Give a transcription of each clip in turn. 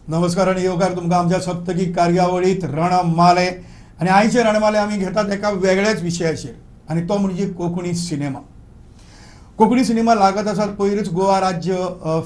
नमस्कार आनी येवकार तुमकां आमच्या सप्तकी कार्यावळीत रणमाले. आनी आयचे रणमाले आमी घेतात एका वेगळ्याच विशयाचेर आनी तो म्हणजे कोंकणी सिनेमा. कोंकणी सिनेमा लागत आसात. पयरूच गोवा राज्य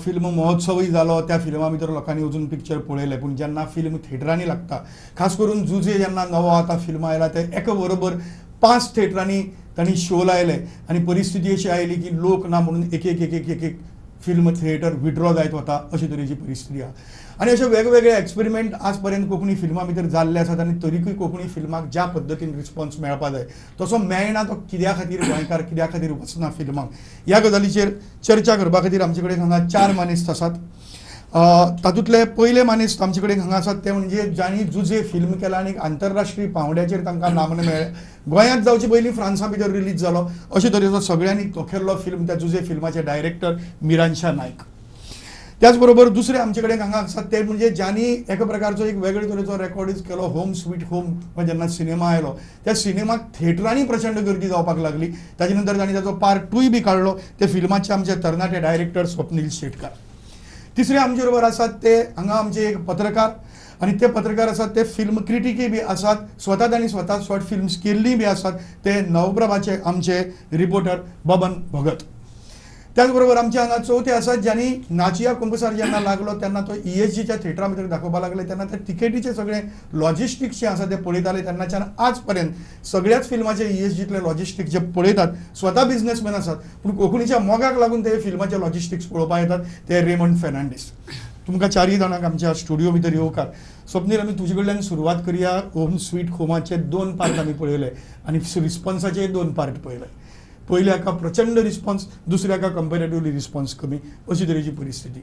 फिल्म महोत्सवूय जालो, त्या फिल्मा भितर लोकांनी वचून पिक्चर पळयलें. पूण जेन्ना फिल्म थिएटरांनी लागता, खास करून जुजे जेन्ना नवो आतां फिल्म आयला, ते एका बरोबर 5 थिएटरांनी तांणी शो लायले आनी परिस्थिती अशी आयली की लोक ना म्हणून एक एक एक एक एक एक फिल्म थिएटर विड्रॉ जायत वता, अशी तरेची परिस्थिती आसा. आनी अशे वेगवेगळे एक्सपेरिमेंट आज पर्यंत कोंकणी फिल्मां भितर जाल्ले आसात आनी तरीकूय कोंकणी फिल्माक ज्या पद्दतीन रिस्पॉन्स मेळपा जाय तसो मेळना. तो कित्या खातीर गोंयकार कित्या खातीर वचना फिल्माक, ह्या गजालीचेर चर्चा करपा खातीर आमचे कडेन हांगा 4 मानेस्त आसात. तातूंतले पयले मानेस्त आमचे कडेन हांगा आसात ते म्हणजे जांणी जुजे फिल्म केला आनी आंतरराष्ट्रीय पांवड्याचेर तांकां नामना मेळ्ळ्या. गोंयांत जावचे पयलीं फ्रांसा भितर रिलीज जालो अशे तरेचो सगळ्यांनी तोखेल्लो फिल्म त्या जुजे फिल्माचे डायरेक्टर मिरांशा नायक. त्याच बरोबर दुसरे आमचे कडेन हांगा आसात ते म्हणजे ज्यांनी एका प्रकारचो एक वेगळे तरेचो रेकॉर्डूच केलो, होम स्वीट होम जेन्ना सिनेमा आयलो त्या सिनेमाक थिएटरांनी प्रचंड गर्दी जावपाक लागली. ताजे नंतर तांणी ताचो पार्ट 2 बी काडलो. ते फिल्माचे आमचे तरणाटे डायरेक्टर स्वप्नील शेटकार. तिसरे आमचे बरोबर आसात ते हांगा आमचे एक पत्रकार आनी ते पत्रकार आसात ते फिल्म क्रिटिकय बी आसात, स्वता तांणी स्वता शॉर्ट फिल्म्स केल्लीय बी आसात, ते नवप्रभाचे आमचे रिपोर्टर बबन भगत. त्याच बरोबर आमचे हांगा चवथे आसात ज्यांनी नाचिया कुंभसार जेन्ना लागलो तेन्ना तो ESGच्या थिएटरा भितर दाखोवपाक लागले तेन्ना ते तिकेटीचे सगळे लॉजिस्टिक्स जे आसा ते पळयताले. तेन्नाच्यान आज पर्यंत सगळ्याच फिल्माचे ESGतले लॉजिस्टिक्स जे पळयतात, स्वता बिजनेसमॅन आसात पूण कोंकणीच्या मोगाक लागून ते फिल्माचे लॉजिस्टिक्स पळोवपाक येतात, ते रेमंड फेर्नांडीस. तुमकां 4 जाणांक आमच्या स्टुडियो भितर येवकार. स्वप्नील, आमी तुजे कडल्यान सुरवात करया. होम स्वीट होमाचे 2 पार्ट आमी पळयले आनी रिस्पॉन्साचे 2 पार्ट पळयले. पयल्या हाका प्रचंड रिस्पॉन्स, दुसऱ्या हाका कंपेरेटिवली रिस्पॉन्स कमी, अशी तरेची परिस्थिती.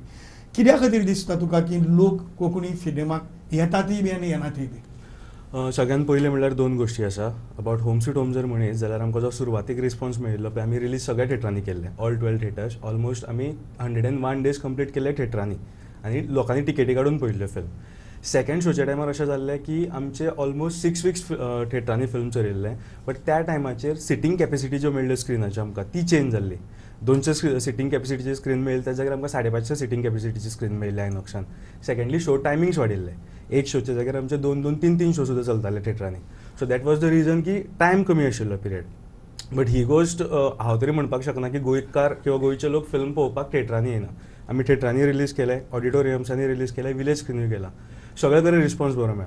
कित्या खातीर दिसता तुका की लोक कोंकणी सिनेमाक येतातय बी आनी येनातय बी? सगळ्यात पयलीं म्हणल्यार 2 गोश्टी आसा अबाउट होम स्वीट होम. जर म्हणीत जाल्यार आमकां जो सुरवातीक रिस्पॉन्स मेळिल्लो पळय, आमी रिलीज सगळ्या थिएटरांनी केल्ले, ऑल 12 थिएटर्स ऑलमोस्ट आमी 101 डेज कंप्लीट केल्ले थिएटरांनी आनी लोकांनी टिकेटी काडून पळयल्ल्यो फिल्म. सेकंड शोच्या टायमार अशें जाल्लें की आमचे ऑलमोस्ट 6 वीक्स थिएटरांनी फिल्म चलयल्लें, बट त्या टायमाचेर सिटींग कॅपेसिटी ज्यो मेळ्ळ्यो स्क्रिनाच्यो आमकां ती चेंज जाल्ली. 200 सिटींग कॅपेसिटीची स्क्रीन मेळ्ळी त्या जाग्यार आमकां 550 सिटींग कॅपेसिटीची स्क्रीन मेळ्ळी आयनॉक्सान. सेकंडली शो टायमिंग्स वाडिल्ले, एक शोच्या जाग्यार आमचे 2 2 3 3 शो सुद्दां चलताले थिएटरांनी. So that was the reason की टायम कमी आशिल्लो पिरियड. बट ही गोश्ट हांव तरी म्हणपाक शकना की गोंयकार किंवा गोंयचे लोक फिल्म पळोवपाक थिएटरांनी येना. आमी थिएटरांनी रिलीज केले, ऑडिटोरियम्सांनी रिलीज केले, विलेज स्क्रिनूय केला, सगळे तरेन रिस्पॉन्स बरो मेळ्ळा.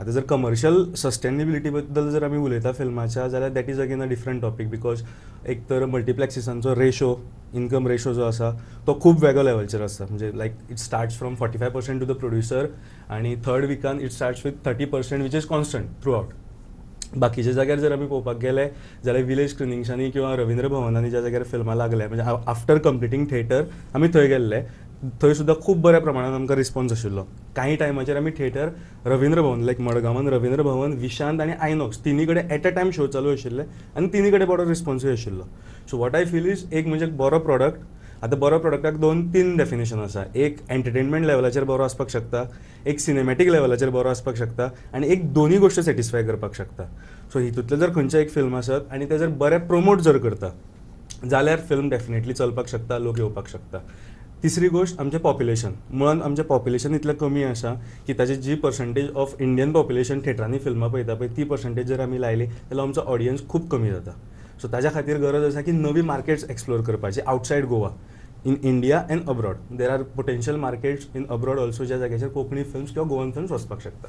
आतां जर कमर्शियल सस्टेनेबिलिटी बद्दल जर आमी उलयता फिल्माच्या जाल्यार that is again a different topic, because एक तर मल्टिप्लेक्सिसांचो रेशो, इनकम रेशो जो आसा तो खूब वेगळो लेवलचेर आसता. म्हणजे like it starts from 45% to the producer आनी थर्ड विकान it starts with 30% which is constant throughout. बाकीच्या जाग्यार जर आमी पळोवपाक गेले जाल्यार विलेज स्क्रिनिंग्सांनी किंवा रवींद्र भवनांनी ज्या जाग्यार फिल्मां लागल्या, म्हणजे आफ्टर कंप्लिटींग थिएटर आमी थंय गेल्ले, थंय सुद्दां खूब बऱ्या प्रमाणान आमकां रिस्पॉन्स आशिल्लो. कांय टायमाचेर आमी थिएटर रवींद्र भवन लायक मडगांवान रवींद्र भवन, विशांत आनी आयनॉक्स तिनी कडेन एट अ टायम शो चालू आशिल्ले आनी तिनी कडेन बरो रिस्पॉन्सूय आशिल्लो. So what I feel is एक म्हणजे बरो प्रॉडक्ट. आतां बरो प्रॉडक्टाक 2-3 डेफिनेशन आसा. एक एंटरटेनमेंट लेवलाचेर बरो आसपाक शकता, एक सिनेमॅटीक लेवलाचेर बरो आसपाक शकता आनी एक दोनी गोश्टी सॅटिस्फाय करपाक शकता. सो हितूंतलें जर खंयचें एक फिल्म आसत आनी तें जर बरें प्रमोट जर करता जाल्यार फिल्म डेफिनेटली चलपाक शकता, लोक येवपाक शकता. तिसरी गोश्ट आमचें पॉप्युलेशन. मुळान आमचें पॉप्युलेशन इतलें कमी आसा की ताची जी पर्संटेज ऑफ इंडियन पॉप्युलेशन थिएटरांनी फिल्मां पळयता पळय ती पर्संटेज जर आमी लायली जाल्यार आमचो ऑडियन्स खूब कमी जाता. सो ताज्या खातीर गरज आसा की नवी मार्केट्स एक्सप्लोर करपाची outside Goa, in India and abroad. There are potential markets in abroad also ज्या जाग्याचेर कोंकणी फिल्म्स किंवा गोवन फिल्म्स वचपाक शकता.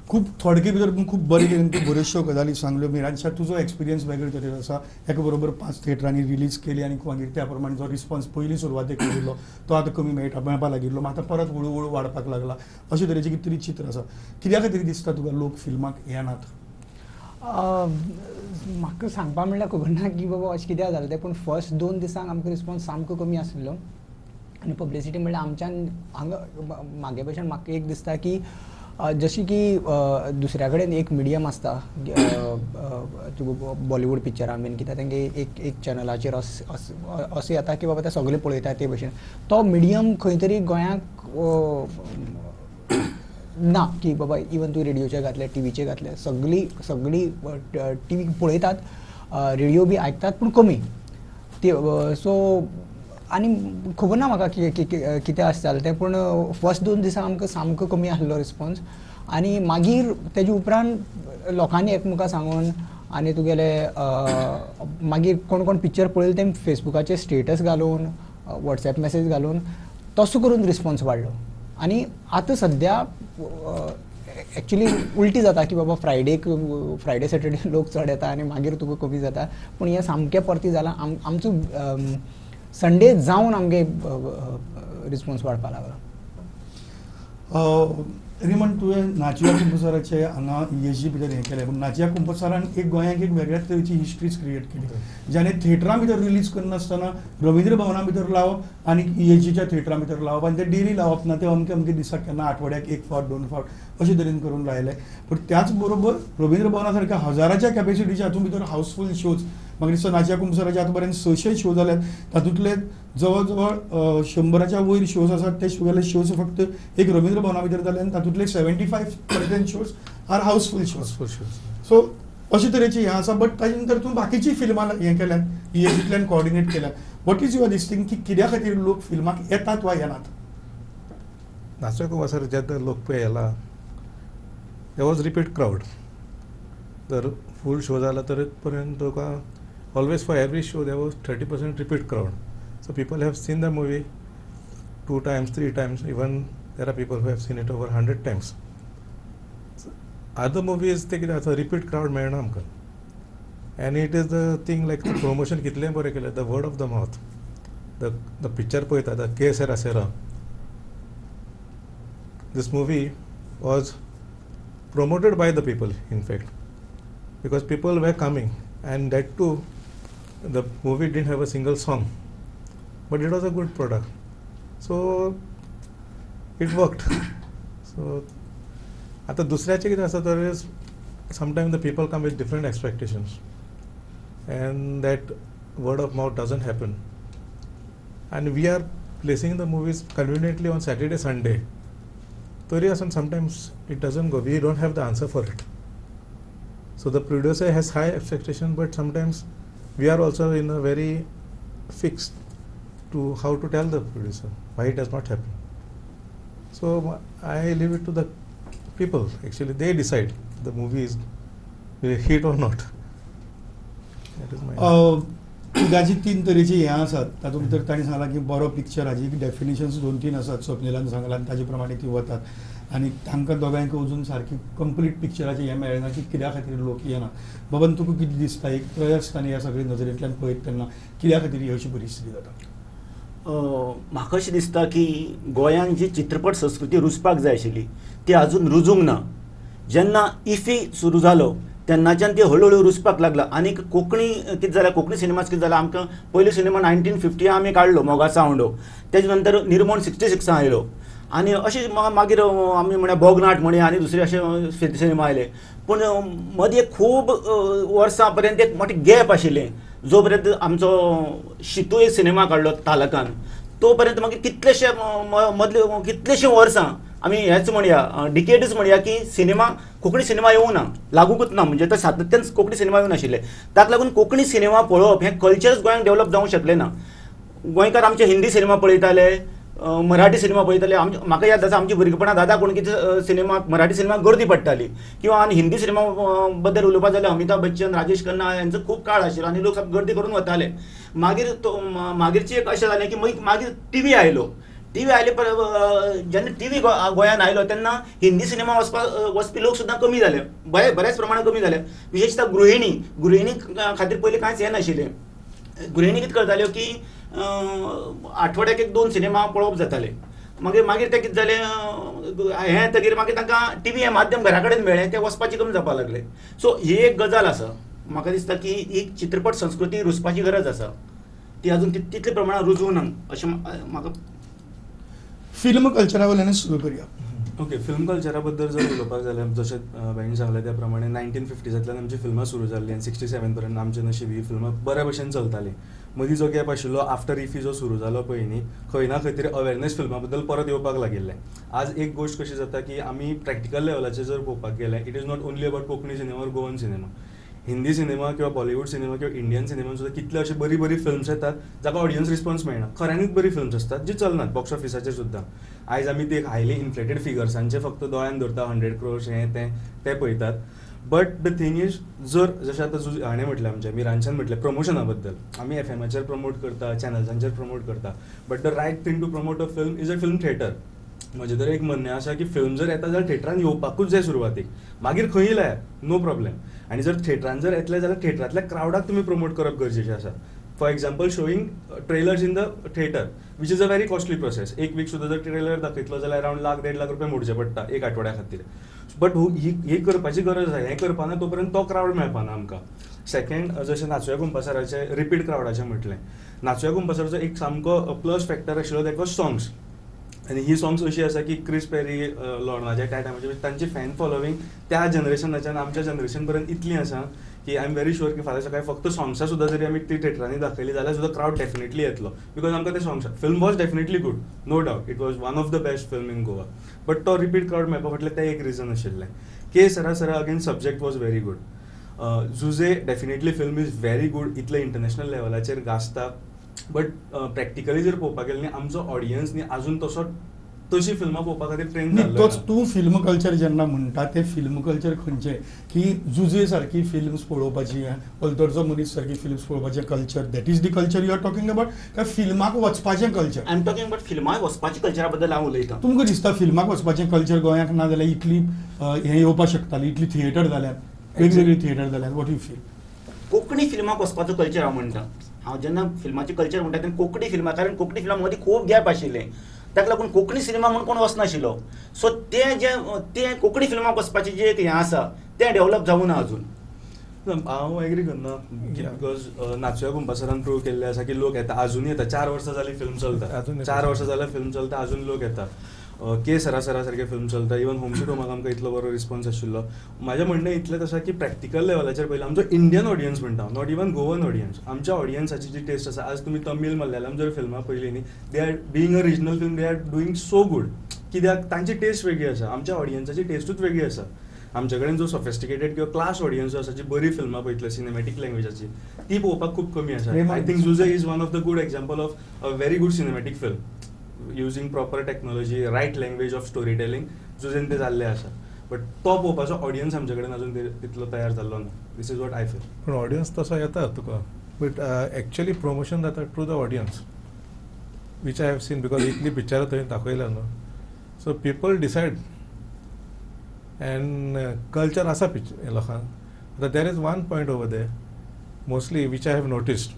खूब थोडके भितर पूण खूब बरे तरेन तूं बऱ्योचश्यो गजाली सांगल्यो. मिरांशा, तुजो एक्सपिरियन्स वेगळे तरेन आसा. एका बरोबर 5 थिएटरांनी रिलीज केली आनी मागीर त्या प्रमाणे जो रिस्पॉन्स पयलीं सुरवातेक मेळिल्लो तो आतां कमी मेळपाक लागिल्लो, आतां परत हळू हळू वाडपाक लागला, अशे तरेचें कितें तरी चित्र आसा. कित्या खातीर दिसता तुका लोक फिल्माक येनात? म्हाका सांगपा म्हणल्यार खबर ना की बाबा अशें कित्याक जालें तें, पूण फर्स्ट 2 दिसांक आमकां रिस्पॉन्स सामको कमी आशिल्लो. आनी पब्लिसिटी म्हणल्यार आमच्यान हांगा म्हागे भशेन म्हाका एक दिसता की जशी की दुसऱ्या कडेन एक मिडियम आसता, बॉलिवूड पिक्चरां बीन कित्याक तेंगे एक एक चॅनलाचेर अशें येता की बाबा ते सगळे पळयता ते भशेन, तो मिडियम खंय तरी गोंयांक ना की बाबा इवन तूं रेडियोचेर घातले, टिवीचेर घातले, सगळी सगळी टिवी पळयतात, रेडियो बी आयकतात पूण कमी. ते सो आनी खबर ना म्हाका कितें आसा जालें तें, पूण फर्स्ट 2 दिसां आमकां सामको कमी आसलो रिस्पोन्स आनी मागीर तेजे उपरांत लोकांनी एकमेकां सांगून आनी तुगेले मागीर कोण कोण पिक्चर पळयलें ते फेसबुकाचेर स्टेटस घालून वॉट्सएप मॅसेज घालून तसो करून रिस्पोन्स वाडलो. आनी आतां सद्या एक्चुली उल्टी जाता की बाबा फ्रायडेक फ्रायडे सॅटर्डे लोक चड येता आनी मागीर तुका कमी जाता, पूण हें सामकें परती जालां. आमचो संडे जावन आमगे रिस्पोन्स वाडपाक लागला. रिमन, तुवें नाचिया कुंपसराचे हांगा ESG भितर हें केलें, पूण नाचिया कुंपसरान एक गोंयांक एक वेगळ्याच तरेची हिस्ट्रीज क्रिएट केली, ज्याने थिएटरां भितर रिलीज करनासतना रवींद्र भवना भितर लावप आनी ESGच्या थिएटरां भितर लावप आनी ते डेली लावप ना, ते अमके अमके दिसाक केन्ना आठवड्याक 1 फावट 2 फावट अशे तरेन करून लायले. पूण त्याच बरोबर रवींद्र भवना सारक्या हजाराच्या कॅपेसिटीच्या हातूंत भितर हावसफूल शोज, म्हाका दिसता नाचिया कुंपसराचे आतां पर्यंत 600 शो जाल्यात, तातूंतले जवळ जवळ 100च्या वयर शोज आसात. ते तुगेले शोज फक्त एक रवींद्र भवना भितर जाले आनी तातूंतले 75% shows are housefull shows. So अशे तरेची हें आसा. बट ताजे नंतर तूं बाकीची फिल्मां हें केल्यात, ESGतल्यान कॉर्डिनेट केल्यात. What is your this thing की कित्या खातीर लोक फिल्माक येतात वा येनात? नाचो कुंपसर जेन्ना लोक पळय येला, there was repeat crowd. जर फूल शो जाला तर पर्यंत तुका always for every show there was 30% repeat crowd. So people have seen the movie 2 times, 3 times, even there are people who have seen it over 100 times. So other movies ते कितें आसा, repeat crowd मेळना आमकां. And it is the thing like the promotion कितलें बरें केलें, the word of the mouth, the picture पळयता, the Que Sera Sera. This movie was promoted by the people, in fact, because people were coming, and that too, the movie didn't have a single song, but it was a good product, so it worked. So आता दुसऱ्याचे कितें आसा, there is sometimes the people come with different expectations, and that word of mouth doesn't happen. And we are placing the movies conveniently on Saturday, Sunday. तरी आसून sometimes it doesn't go. We don't have the answer for it. So the producer has high expectation, but sometimes we are also in a very fixed to how to tell the producer why it does not happen. So I leave it to the people. Actually, they decide the movie is hit or not. That is my. उद्याची 3 तरेची हें आसात, तातूंत भितर तांणी सांगलां की बरो पिक्चर हाजी डेफिनेशन्स 2-3 आसात, स्वप्निलान सांगलां आनी ताजे प्रमाणे ती वतात आनी तांकां दोगांयक अजून सारकी कंप्लीट पिक्चराचें हें मेळना की कित्या खातीर लोक येना. बाबा तुका कितें दिसता एक त्रयस्थ आनी ह्या सगळे नजरेंतल्यान पळयत तेन्ना कित्या खातीर ही अशी परिस्थिती जाता? म्हाका अशें दिसता की गोंयांत जी चित्रपट संस्कृती रुजपाक जाय आशिल्ली ती अजून रुजूंक ना. जेन्ना इफी सुरू जालो तेन्नाच्यान ती हळू हळू रुजपाक लागला. आनी कोंकणी कितें जालें, कोंकणी सिनेमाच कितें जालें, आमकां पयलो सिनेमा 1950 आमी काडलो मोगाचो आवंडो, तेजे नंतर निर्मोण 66 आयलो आनी अशें मागीर आमी म्हळ्यार बोगनाट म्हणी आनी दुसरे अशे सिनेमा आयले. पूण मदीं खूब वर्सां पर्यंत एक मोठें गॅप आशिल्लें, जो पर्यंत आमचो शितू एक सिनेमा काडलो तालकान, तो पर्यंत मागीर कितलेशे मदले कितलेशीं वर्सां आमी हेच म्हणया डिकेडच म्हणया की सिनेमा कोंकणी सिनेमा येवंक ना, लागूंकच ना, म्हणजे सातत्यान कोंकणी सिनेमा येवंक नाशिल्ले. ताका लागून कोंकणी सिनेमा पळोवप हें कल्चरच गोंयांत डेवलप जावंक शकलें ना. गोंयकार आमचे हिंदी सिनेमा पळयताले, मराठी सिनेमा पळयताले. म्हाका याद आसा आमची भुरगेपणां दादा कोंडकेच्या सिनेमा, मराठी सिनेमा गर्दी पडटाली. किंवा आनी हिंदी सिनेमा बद्दल उलोवपाक जाल्यार अमिताभ बच्चन, राजेश खन्ना हेंचो खूब काळ आशिल्लो आनी लोक गर्दी करून वताले. मागीर तो मागीरची एक अशें जालें की मागीर टीव्ही आयलो. टीव्ही आयले जेन्ना टीव्ही गोंयांत आयलो तेन्ना हिंदी सिनेमा वचपी लोक सुद्दां कमी जाले, बऱ्याच प्रमाणात कमी जाले. विशेशतः गृहिणी, गृहिणी खातीर पयलीं कांयच हें नाशिल्लें. गृहिणी कितें करताल्यो की आठवड्याक 1-2 सिनेमा पळोवप जाताले. मागीर मागीर तें कितें जालें हें येतकीर मागीर तांकां टीव्ही हें माध्यम घरा कडेन मेळ्ळें, ते वचपाचें कमी जावपाक लागले. सो ही एक गजाल आसा, म्हाका दिसता की ही चित्रपट संस्कृती रुजपाची गरज आसा, ती अजून तितले प्रमाणात रुजूंक ना अशें म्हाका. फिल्म कल्चरा वयल्यान सुरू करया. ओके, फिल्म कल्चरा बद्दल जर उलोवपाक जाल्यार जशें भाईन सांगलें त्या प्रमाणे 1950सांतल्यान आमची फिल्मां सुरू जाल्लीं आनी 67 पर्यंत आमचें नशीब ही फिल्मां बऱ्या भशेन चलतालीं. मदीं जो गॅप आशिल्लो आफ्टर इफी जो सुरू जालो पळय न्ही, खंय ना खंय तरी अवेरनेस फिल्मा बद्दल परत येवपाक लागिल्लें. आज एक गोश्ट कशी जाता की आमी प्रॅक्टिकल लेवलाचेर जर पळोवपाक गेले, it is not only about Konkani cinema or Goan cinema, Hindi cinema किंवा बॉलिवूड सिनेमा किंवा इंडियन सिनेमा सुद्दां कितले अशे बरी बरी फिल्म्स येतात जाका ऑडियन्स रिस्पॉन्स मेळना. खऱ्यांनीच बरी फिल्म्स आसतात जी चलनात बॉक्स ऑफिसाचेर सुद्दां. आयज आमी ते हायली इन्फ्लेटेड फिगर्सांचे फक्त दोळ्यान धरता, 100 क्रोर्स हें तें ते पळयतात. बट the thing is जर जशें आतां हाणें म्हटलें आमच्या मिरांशान म्हटलें प्रमोशना बद्दल, आमी एफएमाचेर प्रमोट करता, चॅनल्सांचेर प्रमोट करता, but the right thing to promote a film is a film theatre. म्हजें तर एक म्हणणें आसा की फिल्म जर येता जाल्यार थेटरान येवपाकूच जाय सुरवातीक, मागीर खंयी लायात नो प्रॉब्लेम. आनी जर थेटरान जर येतले जाल्यार थेटरांतल्या क्रावडाक तुमी प्रमोट करप गरजेचें आसा. For example showing trailers in the theatre which is a very costly process. एक वीक सुद्दां जर ट्रेलर दाखयतलो जाल्यार अरावंड लाख 1.5 लाख रुपया मोडचे पडटा एक आठवड्या खातीर. बट ही करपाची गरज आसा. हें करपाना तो पर्यंत तो क्रावड मेळपाना आमकां. सेकंड जशें नाचुया कुंपासाराचें रिपीट क्रावडाचें म्हटलें, नाचुया कुंपासाराचो एक सामको प्लस फॅक्टर आशिल्लो that was songs. आनी ही सॉंग्स अशी आसा की क्रिस पेरी लॉर्नाच्या त्या टायमाचे तांची फॅन फॉलोवींग त्या जनरेशनाच्यान आमच्या जनरेशन पर्यंत इतली आसा की I am very sure की फाल्यां सकाळी फक्त सॉंग्सां सुद्दां जरी आमी ती थेटरांनी दाखयली जाल्यार सुद्दां क्रावड डेफिनेटली येतलो, because आमकां ते songs. Film was definitely good, no doubt it was one of the best film in Goa, but तो रिपीट क्रावड मेळपा फाटलें तें एक रिजन आशिल्लें. Que Sera Sera again subject was very good. Jose definitely film is very good, इतले international लेवलाचेर गाजता, but practically जर पळोवपाक गेलें न्ही आमचो ऑडियन्स न्ही आजून तसो तशी फिल्मां पळोवपा खातीर ट्रेन जाल्लो. तोच तूं फिल्म कल्चर जेन्ना म्हणटा तें फिल्म कल्चर खंयचें की जुजे सारकी फिल्म्स पळोवपाची, पलतडचो मनीस सारकी फिल्म्स पळोवपाचें culture, that is the culture you are talking about, काय फिल्माक वचपाचें culture? I am talking about फिल्माक वचपाचें कल्चरा बद्दल हांव उलयतां. तुमकां दिसता फिल्माक वचपाचें कल्चर गोंयाक ना जाल्यार इतली हें येवपाक शकताली, इतली थिएटर जाल्यार, वेगवेगळी थिएटर जाल्यार, what you feel? Konkani फिल्माक वचपाचो कल्चर हांव म्हणटा. हांव जेन्ना फिल्माचें कल्चर म्हणटा तेन्ना कोंकणी फिल्मां, कारण कोंकणी फिल्मां मदीं खूब गॅप आशिल्लें, ताका लागून कोंकणी सिनेमा म्हणून कोण वचनाशिल्लो. सो तें जें तें कोंकणी फिल्माक वचपाचें जें एक हें आसा तें डेवलप जावूं ना अजून. हांव एग्री करना, because नाचुया कुंपासरान प्रूव केल्लें आसा की लोक येता, आजुनूय येता. 4 वर्सां जालीं फिल्म चलता, 4 वर्सां जाल्यार फिल्म चलता, आजून लोक येता. के सरा सरा सारके फिल्म चलता, इवन होम स्वीट होमाक आमकां इतलो बरो रिस्पॉन्स आशिल्लो. म्हाजें म्हणणें इतलेंच आसा की प्रॅक्टिकल लेवलाचेर पयलीं आमचो इंडियन ऑडियन्स म्हणटा, not even Goan audience, आमच्या ऑडियन्साची जी टेस्ट आसा, आज तुमी तमीळ मल्याळम जर फिल्मां पळयलीं न्ही, they are being a regional film, they are doing so good, कित्याक तांची टेस्ट वेगळी आसा, आमच्या ऑडियन्साची टेस्टूच वेगळी आसा. आमचे कडेन जो सॉफिस्टिकेटेड किंवा क्लास ऑडियन्स जो आसा, जी बरी फिल्मां पळयतले सिनेमॅटीक लँग्वेजाची, ती पळोवपाक खूब कमी आसा. I think Jose is one of the good example of a very good cinematic film, using proper technology, right language of story telling, जुजेन ते जाल्ले आसा. बट तो पळोवपाचो ऑडियन्स आमचे कडेन अजून तितलो तयार जाल्लो ना. This is what I feel. पूण ऑडियन्स तसो येता तुका, बट एक्चुअली प्रमोशन जाता through the audience, which I have seen, because इतली पिक्चरां थंय दाखयल्या न्हू, so people decide and culture आसा पिक्चर लोकांक. आतां there is one point over there mostly which I have noticed,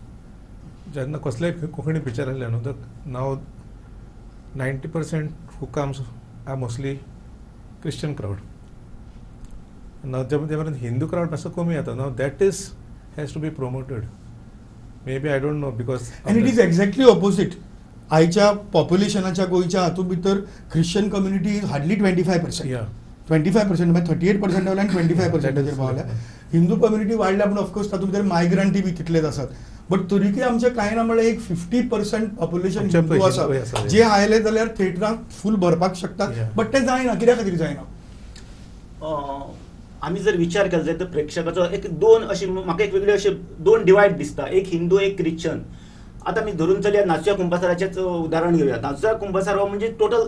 जेन्ना कसलेय कोंकणी पिक्चर आसलें न्हू, तर now 90% who comes are mostly Christian crowd. Now जे पर्यंत हिंदू क्रावड मातसो कमी येता. Now that is has to be promoted, maybe I don't know, because and it is exactly opposite. आयच्या पॉप्युलेशनाच्या गोंयच्या हातूंत भितर Christian community is hardly 25%, 25% म्हणजे 38% वयल्यान 25%चेर पावल्या. हिंदू कम्युनिटी वाडल्या, पूण ऑफकोर्स तातूंत भितर मायग्रंटी बी तितलेच आसात, बट तरीकय आमचें कांय ना म्हळ्यार एक 50% पॉप्युलेशन हिंदू आसा जे आयले जाल्यार थिएटरांत फूल भरपाक शकतात, बट तें जायना. कित्या खातीर जायना? आमी जर विचार केलो जायत तर प्रेक्षकाचो एक दोन अशी म्हाका एक वेगळी अशी दोन डिवायड दिसता, एक हिंदू एक क्रिश्चन. आतां आमी धरून चलया नाचुया कुंभासाराचेंच उदाहरण घेवया. नाचुया कुंभासार हो म्हणजे टोटल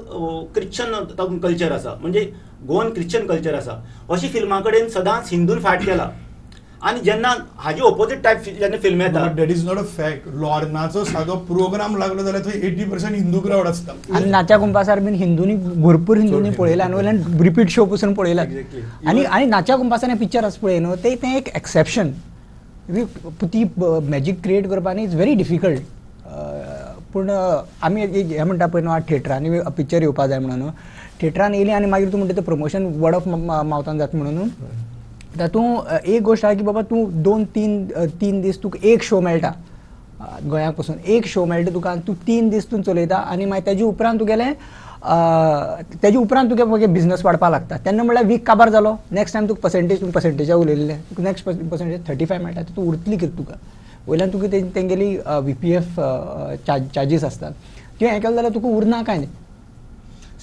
क्रिश्चन तातूंत कल्चर आसा, म्हणजे गोवन क्रिश्चन कल्चर आसा. अशी फिल्मां कडेन सदांच हिंदून फाट केला, आनी जेन्ना हाजी ओपोजीट टायप जेन्ना फिल्म येता, that is not a fact. लॉर्नाचो सादो प्रोग्राम लागलो जाल्यार थंय 80% हिंदू क्रावड आसता. आनी नाच्या कुंभासार बीन हिंदूनी भरपूर हिंदूनी पळयला आनी वयल्यान रिपीट शो पसून पळयला. आनी आनी नाच्या कुंभासार हें पिक्चर आसा पळय न्हू, तें एक एक्सेप्शन. ती मॅजीक क्रिएट करपा न्ही is very difficult. पूण आमी हें म्हणटा पळय न्हू, थिएटरांनी पिक्चर येवपा जाय म्हणून थिएटरान येयली आनी मागीर तूं म्हणटा तें प्रमोशन वर्ड ऑफ मावथान जाता म्हणून. तातूंत एक गोश्ट आहा की बाबा तूं 2-3 दीस तुका एक शो मेळटा, गोंयाक पसून एक शो मेळटा तुका, आनी तूं 3 दीस तूं चलयता, आनी मागीर तेजे उपरांत तुगेलें तेजे उपरांत तुगे मागीर बिजनस वाडपाक लागता. तेन्ना म्हणल्यार वीक काबार जालो, नेक्स्ट टायम तुका पर्सेंटेज, तुका पर्सेंटेजा उलयल्लें, तुका नेक्स्ट पर्सेंटेज 35 मेळटा, तूं उरतली कितें तुका वयल्यान तुका तेंगेली VPF charges आसतात, तुवें हें केलें जाल्यार तुका उरना कांय न्ही.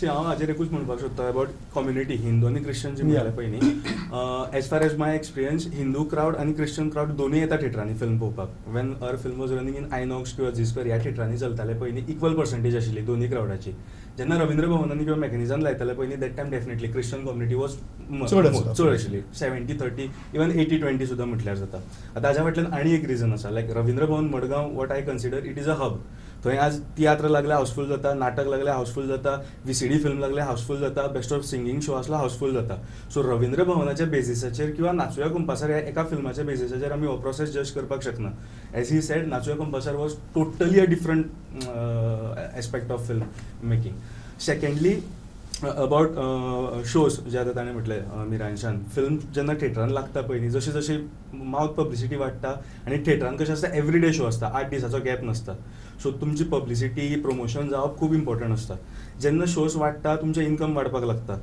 सी, हांव हाजेर एकूच म्हणपाक सोदता अबावट कम्युनिटी, हिंदू आनी क्रिश्चन जे म्हणलें पळय न्ही, As far as my experience, Hindu crowd आनी क्रिश्चन क्रावड दोनूय येता थिएटरांनी फिल्म पळोवपाक. When our film was running in INOX किंवा झी स्क्वेअर ह्या थिएटरांनी चलताले पयलीं, इक्वल पर्संटेज आशिल्ली दोनूय क्रावडाची. जेन्ना रवींद्र भवनांनी किंवा मेकॅनिझम लायताले पयलीं, that time definitely Christian community was चड चड आशिल्ली, 70-30, इवन 80-20 सुद्दां म्हटल्यार जाता. आतां हाज्या फाटल्यान आनी एक रिजन आसा. Like Ravindra Bhavan Madgaon, what I consider it is a hub. थंय आज तियात्र लागले हाऊसफूल जाता, नाटक लागले हाऊसफूल जाता, VCD film लागले हाऊसफूल जाता, बेस्ट ऑफ सिंगींग शो आसलो हाऊसफूल जाता. सो रवींद्र भवनाच्या बेजिसाचेर किंवा नाचुया कुंपासार ह्या एका फिल्माच्या बेजिसाचेर आमी हो प्रोसेस जज करपाक शकना. As he said, Nachuya Kumpasar was totally a different aspect of film making. Secondly, about shows जे आतां ताणें म्हटलें मिरांशान, फिल्म जेन्ना थिएटरान लागता पयलीं, जशी जशी मावथ पब्लिसिटी वाडटा आनी थिएटरान कशें आसता, एवरी डे शो आसता, 8 दिसाचो गॅप नासता. सो तुमची पब्लिसिटी प्रमोशन जावप खूब इम्पॉर्टंट आसता. जेन्ना शोज वाडटा तुमचें इन्कम वाडपाक लागता,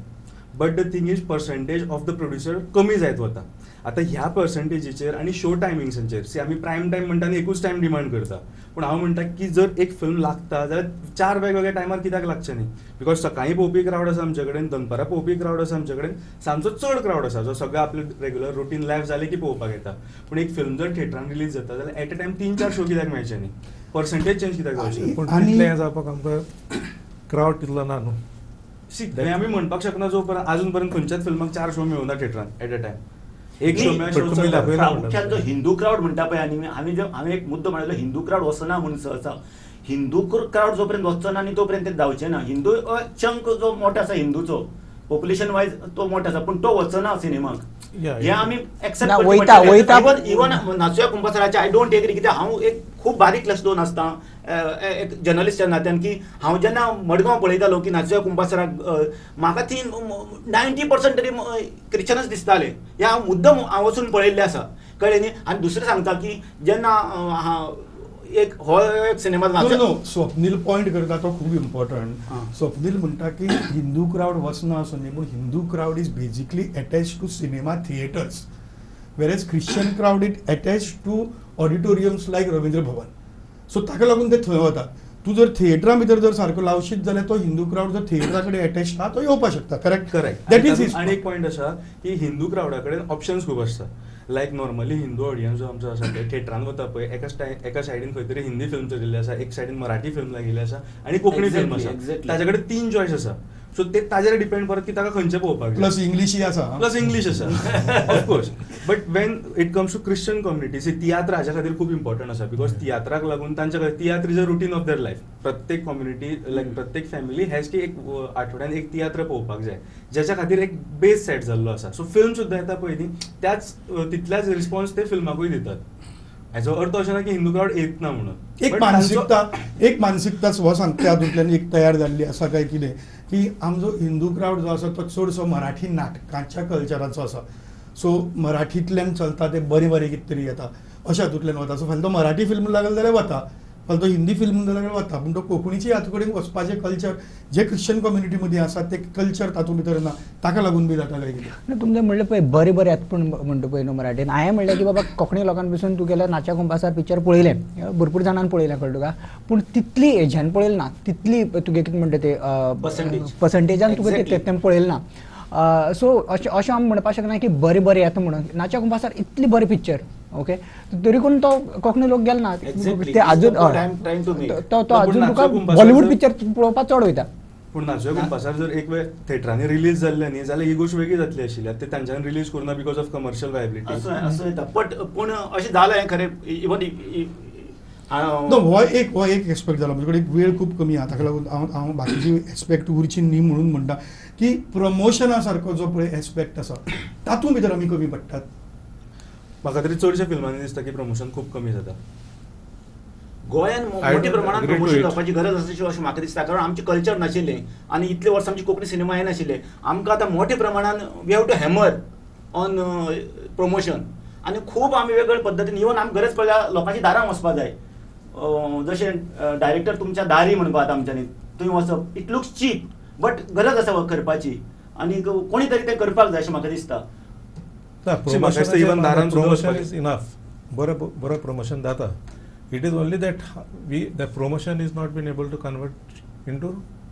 but the thing is percentage of the producer कमी जायत वता. आतां ह्या पर्संटेजीचेर आनी शो टायमिंग्सांचेर, सी आमी प्रायम टायम म्हणटा आनी एकूच टायम डिमांड करता, पूण हांव म्हणटा की जर एक फिल्म लागता जाल्यार 4 वेगवेगळ्या टायमार कित्याक लागचें न्ही? Because सकाळीं पळोवपी क्रावड आसा आमचे कडेन, दनपारां पळोवपी क्रावड आसा आमचे कडेन, सांजचो चड क्रावड आसा जो सगळो आपले रेगुलर रुटीन लायफ जालें की पळोवपाक येता. पूण एक फिल्म जर थिएटरान रिलीज जाता जाल्यार एट अ टायम 3-4 शो कित्याक मेळचे न्ही? पर्संटेज चेंज कित्याक जावचें? पूण तितलें जावपाक आमकां क्रावड तितलो ना न्हू. सी, हें आमी म्हणपाक शकना जो पर्यंत अजून पर्यंत खंयच्याच फिल्माक 4 शो मेळूना थिएटरान एट अ टायम. एक शो प्रामुख्यान जो हिंदू क्रावड म्हणटा पळय, आनी हांवें एक मुद्दो म्हणलो, हिंदू क्रावड वचना म्हूण सहसा. हिंदू क्रावड जो पर्यंत वचचो ना आनी तो पर्यंत जावचें ना. हिंदू चंक जो मोठो आसा हिंदूचो पॉप्युलेशन वायज तो मोठो आसा, पूण तो वचना सिनेमाक. हे आमी एक्सेप्ट करता. इवन नाचुया कुंपासराचे I don't agree, कित्याक हांव एक खूब बारीक लक्ष दवरून आसता एक जर्नलिस्टच्या नात्यान, की हांव जेन्ना मडगांव पळयतालो की नाचुया कुंपासराक म्हाका ती 90% तरी क्रिश्चनच दिसताले. हे हांव मुद्दम हांव वचून पळयल्लें आसा, कळ्ळें न्ही. आनी दुसरें सांगता की जेन्ना एक हो एक सिनेमा स्वप्नील पॉयंट करता तो खूब इम्पॉर्टंट. स्वप्नील म्हणटा की हिंदू क्रावड वचना असो न्ही, पूण Hindu crowd is basically attach to cinema theatres, whereas Christian crowd it attach to auditoriums like Ravindra Bhavan. So ताका लागून ते थंय वतात. तूं जर थिएटरा भितर जर सारको लावशीत जाल्यार तो हिंदू क्रावड जर थिएटरा कडेन अटॅच आहा तो येवपाक शकता. Correct correct. That is. आनी एक पॉयंट आसा की हिंदू क्रावडा कडेन ऑप्शन्स खूब आसता. लायक नॉर्मली हिंदू ऑडियन्स जो आमचो आसा पळय थिएटरान वता पळय, एका सायडीन खंय तरी हिंदी फिल्म चलिल्ली आसा, एक सायडीन मराठी फिल्म लागिल्ली आसा आनी कोंकणी फिल्म आसा. ताजे कडेन 3 चॉयस आसा. सो ते ताजेर डिपेंड परत की ताका खंयचें पळोवपाक जाय. प्लस इंग्लिशूय आसा. प्लस इंग्लीश आसा of course. But when it comes to Christian community, see तियात्र हाज्या खातीर खूब इम्पॉर्टंट आसा, because तियात्राक लागून तांच्या खातीर तियात्र is a routine of their life. प्रत्येक कम्युनिटी लायक प्रत्येक फॅमिली हॅज की एक आठवड्यान एक तियात्र पळोवपाक जाय, ज्याच्या खातीर एक बेस सेट जाल्लो आसा. सो फिल्म सुद्दां येता पयलीं त्याच तितल्याच रिस्पॉन्स ते फिल्माकूय दितात. हाजो अर्थ अशें ना की हिंदू क्रावड येत ना म्हणून. एक मानसिकता, एक मानसिकता हो सांगता हातूंतल्यान एक तयार जाल्ली आसा काय कितें की आमचो हिंदू क्रावड जो आसा तो चडसो मराठी नाटकांच्या कल्चराचो आसा. सो मराठींतल्यान चलता ते बरें बरें कितें तरी येता अशें हातूंतल्यान वता. सो फाल्यां तो मराठी फिल्म लागले जाल्यार वता, फाल्यां तो हिंदी फिल्म जाल्यार वता, पूण तो कोंकणीची हातूं कडेन वचपाचें कल्चर जे क्रिश्चन कम्युनिटी मदीं आसा ते कल्चर तातूंत भितर ना, ताका लागून बी जाता काय कितें. तुमचें म्हणलें पळय बरें बरें येता पूण म्हणटा पळय न्हू मराठीन. हांवें म्हणलें की बाबा कोंकणी लोकां पसून तूं गेल्यार नाचा कुंपासार पिक्चर पळयलें, भरपूर जाणांनी पळयलें, कळ्ळें तुका, पूण तितली हेज्यान पळयलें ना, तितली तुगे कितें म्हणटा ते पर्संटेजान तुका तितलें पळयलें ना. सो अशें अशें आमी म्हणपाक शकना की बरें बरें येता म्हणून. नाचा कुंपासार इतली बरें पिक्चर ओके तरी कोण तो कोंकणी लोक गेले ना, ते अजून तो तो अजून तुका बॉलिवूड पिक्चर पळोवपाक चड वयता. पूण नाचुया कुंपासार जर एक वेळ थिएटरांनी रिलीज जाल्लें न्ही जाल्यार ही गोश्ट वेगळी जातली आशिल्ली. ते तांच्यानी release करूना because of commercial viability असो येता. बट पूण अशें जालें खरें इवन नो हो एक एस्पेक्ट जाला. म्हजे कडेन वेळ खूब कमी आहा, ताका लागून हांव हांव बाकीची एस्पेक्ट उरची न्ही म्हणून म्हणटा की प्रमोशना सारको जो पळय एस्पेक्ट आसा तातूंत भितर आमी कमी पडटात. म्हाका तरी चडश्या फिल्मांनी दिसता की प्रमोशन खूब कमी जाता गोंयान. मोठ्या प्रमाणात प्रमोशन जावपाची गरज आसा अशें म्हाका दिसता, कारण आमचें कल्चर नाशिल्लें आनी इतले वर्सां आमची कोंकणी सिनेमा येनाशिल्ले. आमकां आतां मोठ्या प्रमाणान we have to hammer on promotion आनी खूब आमी वेगवेगळे पद्दतीन इवन आमकां गरज पडल्यार लोकांच्या दारां वचपाक जाय. जशें डायरेक्टर तुमच्या दारी म्हणपा आतां आमच्यांनी थंय वचप it looks cheap but गरज आसा करपाची आनी कोणी तरी तें करपाक जाय अशें म्हाका दिसता. प्रमोशन is enough, बरें बरें प्रमोशन जाता. It is only that we the promotion is not been able to convert into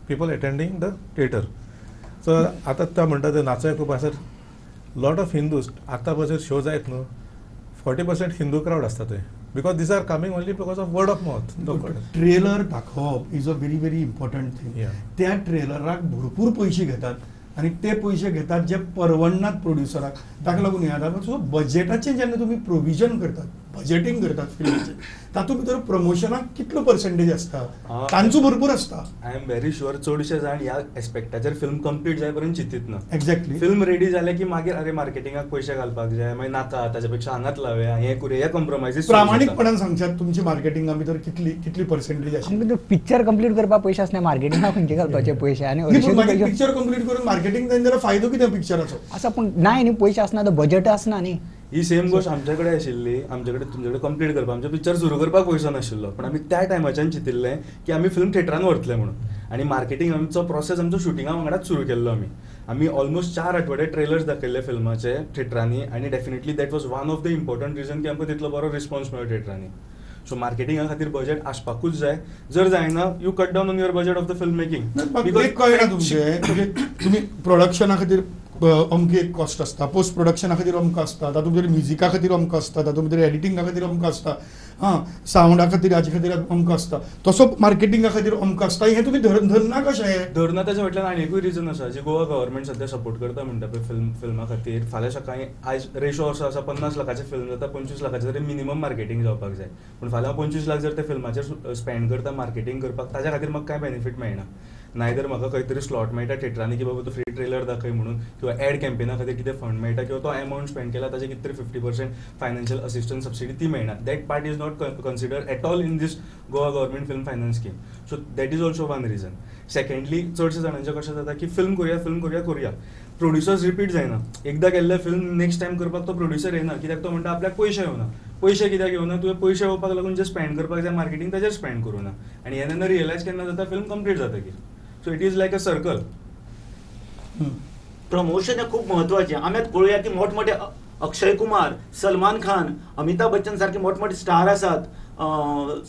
people attending the theatre. So आतां तो म्हणटा ते नाचय खूब आसा lot of Hindus आतां पळय शो जायत न्हू 40% हिंदू क्रावड आसता थंय because these are coming only because of word of mouth. Trailer दाखोवप is a very very important thing. त्या ट्रेलराक भरपूर पयशे घेतात आनी ते पयशे घेतात जे परवडनात प्रोड्युसराक, ताका लागून हें जाता. सो बजेटाचें जेन्ना तुमी प्रोविजन करतात, बजेटींग करतात फिल्माचें, तातूंत भितर प्रमोशनाक कितलो पर्संटेज आसता? तांचो भरपूर आसता. I am very sure चडशे जाण ह्या एस्पेक्टाचेर फिल्म कंप्लीट जाय पर्यंत चिंतीत ना. एक्झॅक्टली. फिल्म रेडी जालें की मागीर अरे मार्केटिंगाक पयशे घालपाक जाय, मागीर नाका ताच्या पेक्षा हांगाच लावया, हें करुया, हे कॉम्प्रोमायजीस. प्रामाणीकपणान सांगशात तुमची मार्केटिंगा भितर कितली कितली पर्संटेज आशिल्ली? पिक्चर कंप्लीट करपाक पयशे आसना, मार्केटिंगाक खंयचे घालपाचे पयशे? आनी पिक्चर कंप्लीट करून मार्केटिंग जायना जाल्यार फायदो कितें पिक्चराचो? आसा पूण ना न्ही, पयशे आसना तो बजेट आसना न्ही. ही सेम गोश्ट आमच्या कडेन आशिल्ली, आमचे कडेन तुमचे कडेन कंप्लीट करपाक आमचें पिक्चर सुरू करपाक पयसो नाशिल्लो, पण आमी त्या टायमाच्यान चिंतिल्लें की आमी फिल्म थिएटरान व्हरतले म्हणून. आनी मार्केटींग आमचो प्रोसेस आमचो शुटिंगा वांगडाच सुरू केल्लो. आमी आमी ऑलमोस्ट 4 आठवडे ट्रेलर्स दाखयल्ले फिल्माचे थिएटरांनी आनी definitely that was one of the important reason की आमकां तितलो बरो रिस्पॉन्स मेळ्ळो थिएटरांनी. सो मार्केटिंगा खातीर बजेट आसपाकूच जाय, जर जायना you cut down on your budget of the film making. कळना तुमचें, तुमी प्रोडक्शना खातीर अमकी एक कॉस्ट आसता, पोस्ट प्रोडक्शना खातीर अमको आसता, तातूंत भितर म्युजिका खातीर अमको आसता, तातूंत भितर एडिटिंगा खातीर अमको आसता, हां सावंडा खातीर हाजे खातीर अमको आसता, तसो मार्केटिंगा खातीर अमको आसता. हें तुमी धरना कशें? धरना ताच्या फाटल्यान आनी एकूय रिजन आसा जे गोवा गव्हर्मेंट सद्या सपोर्ट करता म्हणटा पळय फिल्म फिल्मा खातीर. फाल्यां सकाळीं आयज रेशो असो आसा 50 लाखाचें फिल्म जाता, 25 लाखाचें तरी मिनिमम मार्केटींग जावपाक जाय, पूण फाल्यां 25 लाख जर ते फिल्माचेर स्पेंड करता मार्केटींग करपाक, ताच्या खातीर म्हाका कांय बेनिफीट मेळना. नायदर म्हाका खंय तरी स्लॉट मेळटा थिएटरांनी की बाबा तूं फ्री ट्रेलर दाखय म्हणून, किंवा एड कॅम्पेना खातीर कितें फंड मेळटा, किंवा तो एमावंट स्पेंड केला ताचे कितें तरी 50% फायनान्शियल असिस्टन्स सबसिडी ती मेळना. That part is not considered at all in this Goa government film finance scheme. So that is also one reason. Secondly चडशे जाणांचें कशें जाता की फिल्म करुया फिल्म करुया करुया, प्रोड्युसर्स रिपीट जायना. एकदां केल्लें फिल्म नेक्स्ट टायम करपाक तो प्रोड्युसर येना, कित्याक तो म्हणटा आपल्याक पयशे येवना. पयशे कित्याक येवना? तुवें पयशे येवपाक लागून जे स्पेंड करपाक जाय मार्केटींग ताचेर स्पेंड करूं ना, आनी हें जेन्ना रियलायज केन्ना जाता फिल्म कंप्लीट जातकीर. So it is like a circle. Promotion हें खूब म्हत्वाचें. आमी आतां पळोवया की मोठमोठे अक्षय कुमार, सलमान खान, अमिताभ बच्चन सारके मोठमोठे स्टार आसात,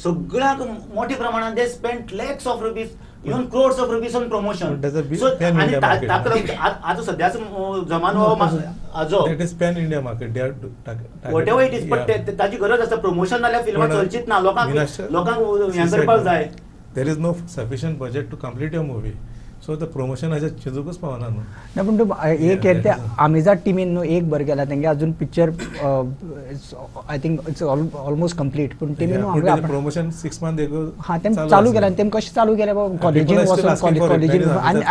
सगळ्यांक मोठ्या प्रमाणात they spend lakhs of rupees, even crores of rupees on promotion. So आनी ताका लागून आतां सद्याचो जमानो हाजो that is pan India market, whatever it is, but ताची गरज आसा. प्रमोशन जाल्यार फिल्मां चलचीच ना, लोकांक लोकांक हें करपाक जाय. There is no sufficient budget to complete your movie. So the promotion हाजेर चिंतूकच पावना न्हू. ना पूण तूं एक हें ते आमिजा टिमीन न्हू एक बरें केलां, तेंगे अजून picture I think it's almost complete, पूण टिमीन न्हू प्रमोशन 6 मंथ एगो हां तेम चालू केलां. तेम कशें चालू केलें बाबा कॉलेजीन वचून, कॉलेजीन,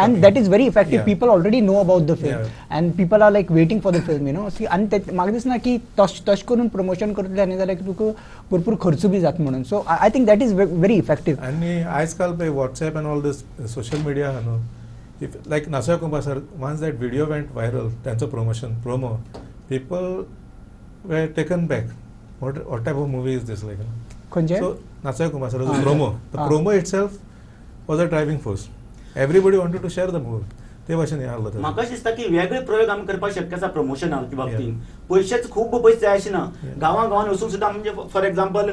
and that is very effective. People already know about the film and people are like waiting for the film, you know. आनी ते म्हाका दिसना की तश करून प्रमोशन करतले आनी जाल्यार तुका भरपूर खर्च बी जाता म्हणून. So I think that is very effective. आनी आयज काल पळय WhatsApp and all this social media आहा न्हू, if like Nachoya Kumba sir, once that video went viral, त्यांचं promotion promo, people were taken back. What type of movie is this like? खंयचें? So Nachoya Kumba sir promo, the promo itself was a driving force. Everybody wanted to share the movie. ते भाशेन हें आहलो. म्हाका अशें दिसता की वेगळे प्रयोग आमी करपाक शक्य आसा प्रमोशना बाबतींत. पयशेच खूब पयशे जाय अशें ना, गांवां गांवांनी वचून सुद्दां म्हणजे फॉर एग्जाम्पल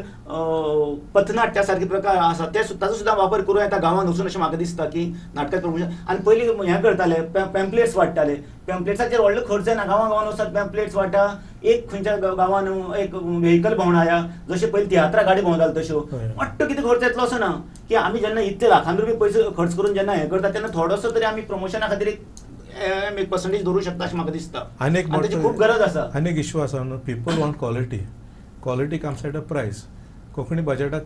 पथनाट्या सारके प्रकार आसा ते ताचो सुद्दां वापर करूं येता गांवांत वचून, अशें म्हाका दिसता की नाटकां प्रमोशन. आनी पयलीं हें करताले, पॅम्पलेट्स वांट्टाले, पॅम्पलेट्साचेर व्हडलो खर्च येना, गांवां गांवांत वचत पॅम्पलेट्स वांटा, एक खंयच्या गांवान एक व्हेकल भोंवडाया, जशें पयलीं तियात्रा गाडी भोंवताले तश्यो, मोठो कितें खर्च येतलो असो ना की आमी जेन्ना इतले लाखान रुपये पयशे खर्च करून जेन्ना हें करता तेन्ना थोडोसो तरी आमी प्रमोशना खातीर एक पर्संटेज दवरूं शकता अशें म्हाका दिसता. आनी ताची खूब गरज आसा. आनी एक इश्यू आसा न्हू, people want quality, quality comes at a price. Konkani बजेटाक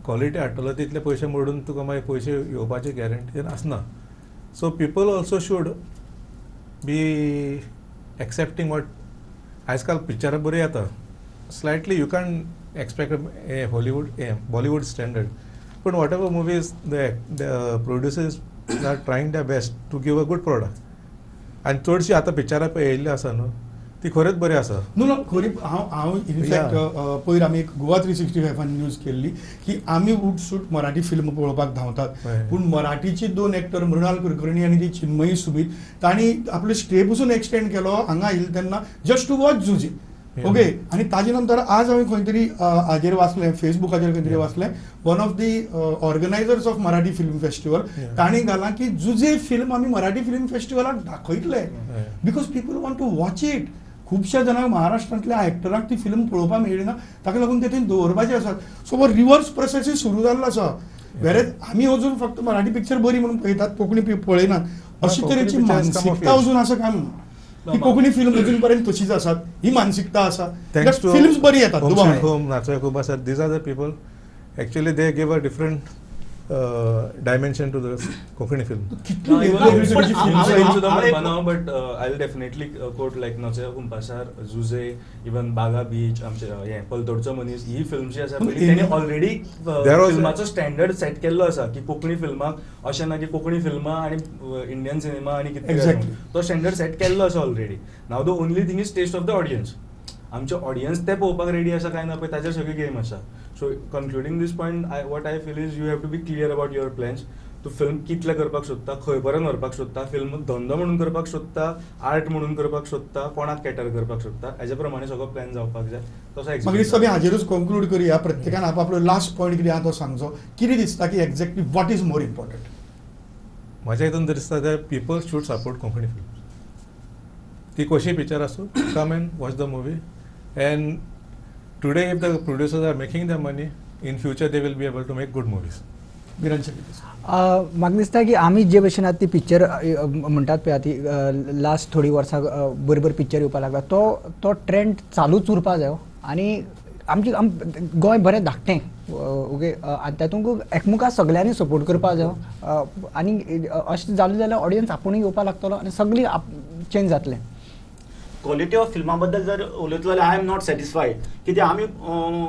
क्वॉलिटी हाडटलो तितले पयशे मोडून तुका मागीर पयशे येवपाची गॅरंटी आसना. So people also should be accepting what आजकाल पिक्चरां बरीं येता. Slightly you can expect a Hollywood a Bollywood standard, पूण whatever movies the producers are trying the best to give a good product. आनी चडशीं आतां पिक्चरां पळय येयल्लीं आसा न्हू ती खरेंच बरी आसा. न्हू ना खरी. हांव हांव इनफॅक्ट पयर आमी एक गोवा 365 न्यूज केल्ली की आमी उठसूट मराठी फिल्म पळोवपाक धांवतात, पूण मराठीची 2 एक्टर मृणाल कुलकर्णी आनी ती चिन्मयी सुबीत तांणी आपलो स्टे पसून एक्सटेंड केलो हांगा आयिल्ले तेन्ना जस्ट टू वॉच जुजी. ओके आनी ताजे नंतर आज हांवें खंय तरी हाजेर वाचलें, फेसबुकाचेर खंय तरी वाचलें, one of the organisers of Marathi film festival तांणी घालां की जुजे फिल्म आमी मराठी फिल्म फेस्टिवलाक दाखयतले because people want to watch it. खुबश्या जाणांक महाराष्ट्रांतल्या एक्टरांक ती फिल्म पळोवपाक मेळ्ळी ना, ताका लागून ते थंय दवरपाचे आसात. सो हो रिवर्स प्रोसेसूय सुरू जाल्लो आसा. वेरेज आमी अजून फक्त मराठी पिक्चर बरी म्हणून पळयतात, कोंकणी पळयनात अशी तरेची मानसिकता अजून आसा काय म्हणून. कोंकणी फिल्म अजून पर्यंत तशीच आसात ही मानसिकता आसा. फिल्म्स बरी येतात. These are the people actually they give a different dimension to the Konkani film. But I will definitely quote like Nachuya Kumpasar, Juje, even Baga beach, आमचे हे पलतोडचो मनीस, ही फिल्म जी आसा पळय तेणी ऑलरेडी फिल्माचो स्टँडर्ड सेट केल्लो आसा की कोंकणी फिल्माक अशें ना की कोंकणी फिल्मां आनी इंडियन सिनेमा आनी कितें, तो स्टँडर्ड सेट केल्लो आसा already. Now the only thing is taste of the audience. आमचे ऑडियन्स ते पळोवपाक रेडी आसा काय ना पळय ताचेर सगळी गेम आसा. So concluding this point, what I feel is you have to be clear about your plans. तूं फिल्म कितलें करपाक सोदता, खंय पर्यंत व्हरपाक सोदता, फिल्म धंदो म्हणून करपाक सोदता, आर्ट म्हणून करपाक सोदता, कोणाक कॅटर करपाक सोदता, हेज्या प्रमाणे सगळो प्लॅन जावपाक जाय. तसो म्हाका दिसता आमी हाजेरूच कंक्लूड करुया. प्रत्येकान आपलो लास्ट पॉयंट कितें आहा तो सांगचो. कितें दिसता की exactly what is more important? म्हाज्या हितून दिसता that people should support Konkani film. ती कशी पिक्चर आसूं, come and watch the movie. And today if the producers are making the money, in future they will be able to make good movies. म्हाका दिसता की आमी जे भशेन आतां ती पिक्चर म्हणटात पळय आतां लास्ट थोडीं वर्सां बरोबर पिक्चर येवपाक लागला तो तो ट्रेंड चालूच उरपा जायो. आनी आमची गोंय बरें धाकटें ओके, आनी तातूंत एकमुखाक सगल्यांनी सपोर्ट करपा जायो. आनी अशें जालें जाल्यार ऑडियन्स आपुणूय येवपाक लागतलो आनी सगळीं चेंज जातलें. क्वॉलिटी ऑफ फिल्मा बद्दल जर उलयतलो जाल्यार I am not satisfied. कित्याक आमी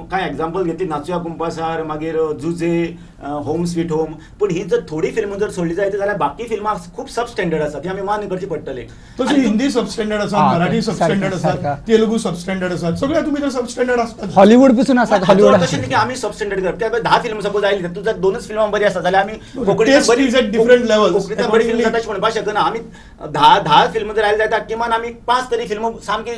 कांय एग्जाम्पल घेतली, नाचुया कुंपासार, मागीर जुजे, होम स्वीट होम, पूण ही जर थोडी फिल्मां जर सोडली जायत जाल्यार बाकी फिल्मां खूब सब स्टँडर्ड आसा, ती आमी मान्य करची पडटली. तशी हिंदी सब स्टँडर्ड आसा, मराठी सब स्टँडर्ड आसा, तेलुगू सब स्टँडर्ड आसा, सगळे तुमी तर सब स्टँडर्ड आसतात. हॉलिवूड पसून आसा. हॉलिवूड तशें न्ही की आमी सब स्टँडर्ड करप. त्या 10 फिल्मां सपोज आयली तातूंत जर 2 फिल्मां बरी आसा जाल्यार आमी कोंकणी डिफरंट लेवल कोंकणींतल्यान बरी फिल्म जाता अशें म्हणपाक शकना. आमी 10 फिल्मां जर आयली जाल्यार किमान आमी 5 तरी फिल्मां सामकी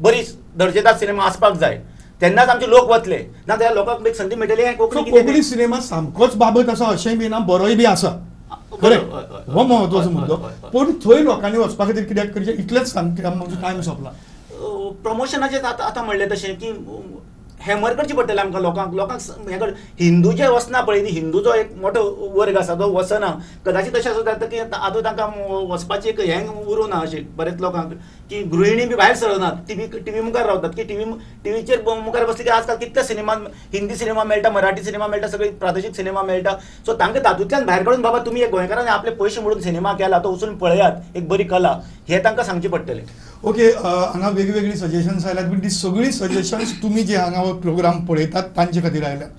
बरी दर्जेदार सिनेमा आसपाक जाय, तेन्नाच आमचे लोक वतले. ना जाल्यार लोकांक एक संदी मेळटली. कोंकणी सिनेमा सामकोच बाबत आसा अशेंय बी ना, बरोय बी आसा, खरें हो म्हत्वाचो मुद्दो. पूण थंय लोकांनी वचपा खातीर कित्याक करचें इतलेंच सांग, म्हजो टायम सोंपला. प्रमोशनाचें आतां म्हणलें तशें की हॅमर करचें पडटलें आमकां लोकांक. लोकांक हें कर, हिंदू जे वचना पळय न्ही, हिंदू जो एक मोठो वर्ग आसा तो वचना. कदाचीत अशें आसूं जाता की आतां तांकां वचपाची एक हें उरूं ना अशें बरेच लोकांक, की गृहिणी बी भायर सरनात, टिवी मुखार रावतात, की टिवीचेर मुखार बसली की आजकाल कितले सिनेमा, हिंदी सिनेमा मेळटा, मराठी सिनेमा मेळटा, सगळी प्रादेशीक सिनेमा मेळटा. सो तांकां तातूंतल्यान भायर काडून बाबा तुमी एक गोंयकारांनी आपले पयशे मोडून सिनेमा केला तो वचून पळयात, एक बरी कला, हें तांकां सांगचें पडटलें. ओके, हांगा वेगवेगळी सजेशन्स आयल्यात, पूण ती सगळीं सजेशन्स तुमी जे हांगा प्रोग्राम पळयतात तांचे खातीर आयल्यात.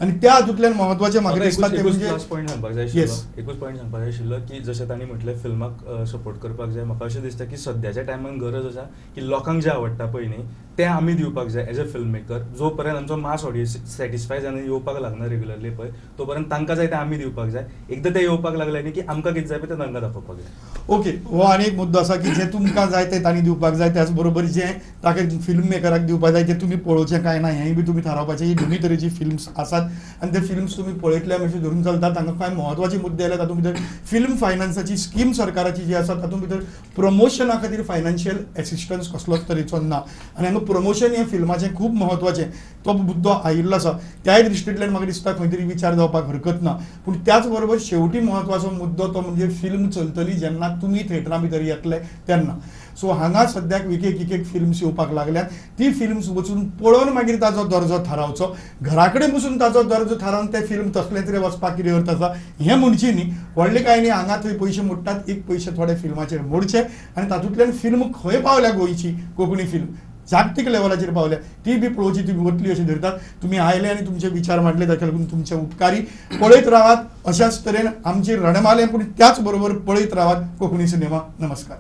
आनी त्या हातूंतल्यान म्हत्वाचें म्हाका दिसता तें म्हणजे एकूच पॉयंट सांगपाक जाय आशिल्लो, एकूच पॉयंट सांगपाक जाय आशिल्लो की जशें तांणी म्हटलें फिल्माक सपोर्ट करपाक जाय. म्हाका अशें दिसता की सद्याच्या टायमान गरज आसा की लोकांक जें आवडटा पळय न्ही तें आमी दिवपाक जाय एज अ फिल्म मेकर. जो पर्यंत आमचो मास ऑडियन्स सॅटिस्फाय जावन येवपाक लागना रेगुलरली पळय तो पर्यंत तांकां जाय तें आमी दिवपाक जाय. एकदां तें येवपाक लागलें न्ही की आमकां कितें जाय पळय तें तांकां दाखोवपाक जाय. ओके, हो आनी एक मुद्दो आसा की जें तुमकां जाय तें तांणी दिवपाक जाय, त्याच बरोबर जें ताका फिल्म मेकराक दिवपाक जाय तें तुमी पळोवचें काय ना हेंय बी तुमी थारावपाचें. ही दोनूय तरेची फिल्म्स आसात आनी ते फिल्म्स तुमी पळयतले अशें धरून चलतात. तांकां कांय म्हत्वाचे मुद्दे आयले तातूंत भितर फिल्म फायनान्साची स्कीम सरकाराची जी आसा तातूंत भितर प्रमोशना खातीर फायनान्शियल एसिस्टन्स कसलोच तरेचो ना आनी हांगा प्रमोशन हें फिल्माचें खूब म्हत्वाचें, तो मुद्दो आयिल्लो आसा. त्याय दृश्टींतल्यान म्हाका दिसता खंय तरी विचार जावपाक हरकत ना. पूण त्याच बरोबर शेवटी म्हत्वाचो मुद्दो तो म्हणजे फिल्म चलतली जेन्ना तुमी थिएटरां भितर येतले तेन्ना. सो हांगा सद्याक एक एक फिल्म्स येवपाक लागल्यात, ती फिल्म्स वचून पळोवन मागीर ताजो दर्जो थारावचो. घरा कडेन बसून ताजो दर्जो थारावन ते फिल्म तसलें तरी वचपाक कितें अर्थ आसा हें म्हणची न्ही. व्हडलें कांय न्ही, हांगा थंय पयशे मोडटात, एक पयशे थोडे फिल्माचेर मोडचे आनी तातूंतल्यान फिल्म खंय पावल्या, गोंयची कोंकणी फिल्म जागतीक लेवलाचेर पावल्या ती बी पळोवची, ती वतली अशें धरतात. तुमी आयले आनी तुमचे विचार मांडले ताका लागून तुमचे उपकारी. पळयत रावात अशाच तरेन आमची रणमालें, पूण त्याच बरोबर पळयत रावात कोंकणी सिनेमा. नमस्कार.